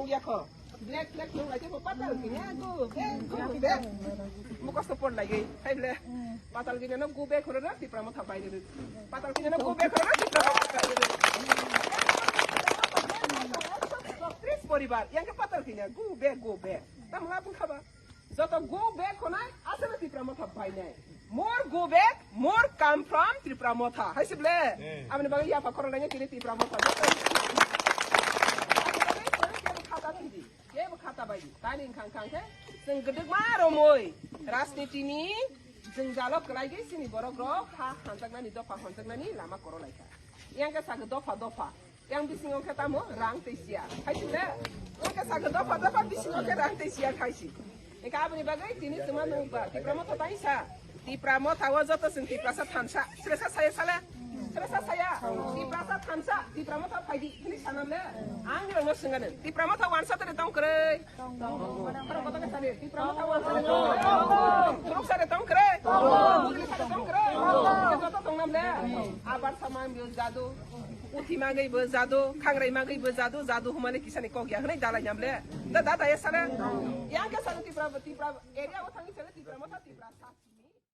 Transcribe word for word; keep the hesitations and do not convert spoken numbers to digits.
Yakho. Black flag nung lai khe bo patal kini go back, go back. Mukhas to por lai gai. Hai ble. Patal kini no go back horo na Tipra Motha bai de. Patal kini no go back horo na Tipra Motha bai de. Tris poribar. Yang ke patal kini go back, go back. Tam la pun khaba. Joto go back honai asana Tipra Motha bai nai. More go back, more come from Tipra Motha. Hai sible. Aboni bagwi yapha khorang nai kini Tipra Motha. Aboni bagwi khorang kebo khata thidi. Kebo khata bai di. Tani khang khang khe. Seng gedek ma romoi. Rajniti ni jeng jalok kelai ge sini borok rok ha hanjaknani dopha hanjaknani lama koro lai kha. Yang ke sa dopha dopha. Yang bisingo khe tamo rang tei siya. Hai si le? Yang khe sakhe dopha dopha bisingo khe rang tei siya khai si. Eka aboni bagwi tini chuma nung ba Tipra Motha tai sa. Tipra Motha o joto sing Tiprasa thansa. Sresa saya sale. Sresa saya. Tiprasa thansa. Tipra Motha phaidi. Ini sanam le. Ang ni rangno singane. Tipra Motha wansa tere tong kre. Tong, tong. Borok kota khe sani, Tipra Motha wansa le tong. Borok sani tong kre. Tong. Borok sani tong kre. Joto tong nam le. Abar samang bio jadu. Uthi magwi bo jadu, khangrai magwi bo jadu, jadu humani kisani kok ya hwnwi dalai nam le. Da, da, da, ya sale. Yang khe sani Tipra, Tipra area o thangwi sani Tipra Motha, Tipra sa.